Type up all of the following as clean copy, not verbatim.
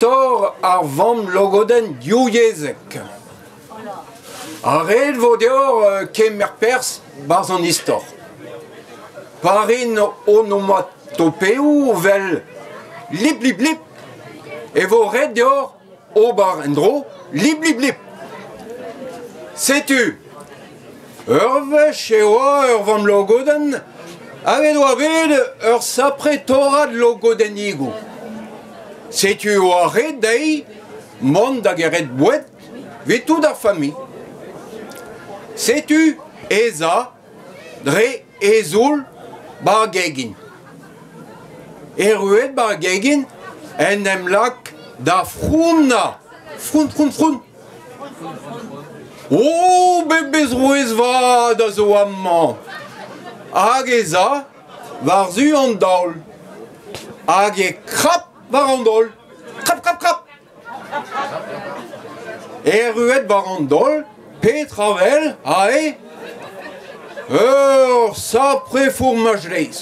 Istor ar vamm logodenn divyezhek. Ha ret vo deoc'h kemer perzh 'barzh an istor. Pa rin onomatopeoù 'vel lip-lip-lip e vo ret deoc'h ober en-dro lip-lip-lip. Setu ur wech e oa ur vamm logodenn hag he doa bet ur sapre torad logodennigoù. Setu e oa ret dezhi mont da gerc'hat boued evit tout ar familh. Setu ez a dre he zoull 'ba ar gegin. Erruet 'ba ar gegin en em lak da fronañ, froun froun froun. O pebezh rouez vat a zo amañ! Hag ez a war-zu an daol hag e krap war an daol. Krap krap krap! Erruet war an daol, petra 'wel aze? Ur sapre fourmaj-laezh,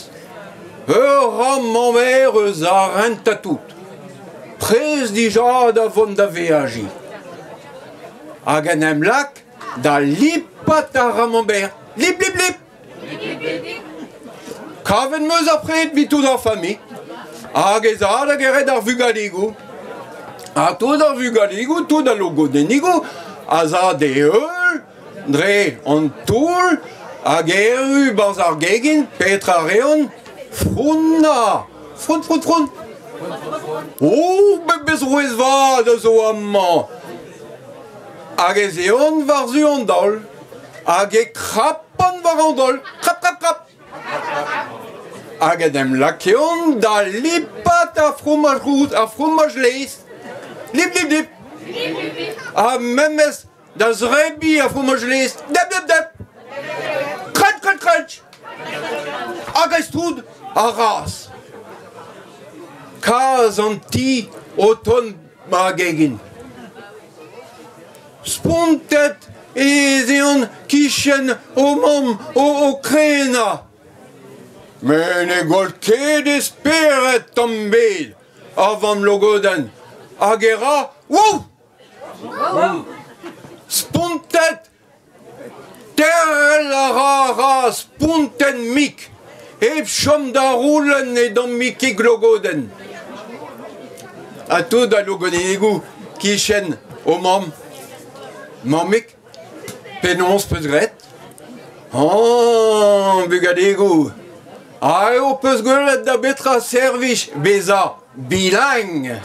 ur rammañver eus ar rentañ-tout, prest dija da vont da veajiñ. Hag en em lak da lipat ar ramamber. Lip, lip, lip! Kavet 'm eus ar pred 'vit tout ar familh. Hag ez a da gerc'hat ar vugaligoù. Ha tout ar vugaligoù, tout al logodennigoù a za d'e heul dre an toull hag erru 'barzh ar gegin, petra 'reont? Fronañ! Froun, froun, froun! Oh, pebezh rouez vat a zo amañ! Hag ez eont war-zu an daol. Hag e krapan war an daol. Krap, krap, krap! Hag en em lakeont da lipat ar fromaj rouz, ar fromaj laezh. Lip, lip, lip! Ha memes da zebriñ ar fromaj laezh. Dep, dep, dep! Crunch, crunch, crunch! Hag a-stroud ar raz. Kaz an ti o tont ma gegin. Spontet ez eont 'kichen o mamm o krenañ. Met ne goll ket e spered tamm ebet, ar vamm logodenn, hag e ra wouh! Spontet Terc'hel a ra ar raz spontet-mik hep chom da roulenn e dammikig logodenn. Ha tout al logodennigoù 'kichen o mamm. Mammig, penaos 'peus graet ? Hañ, bugaligoù, aze ho peus gwelet da betra servij bezañ bilingue.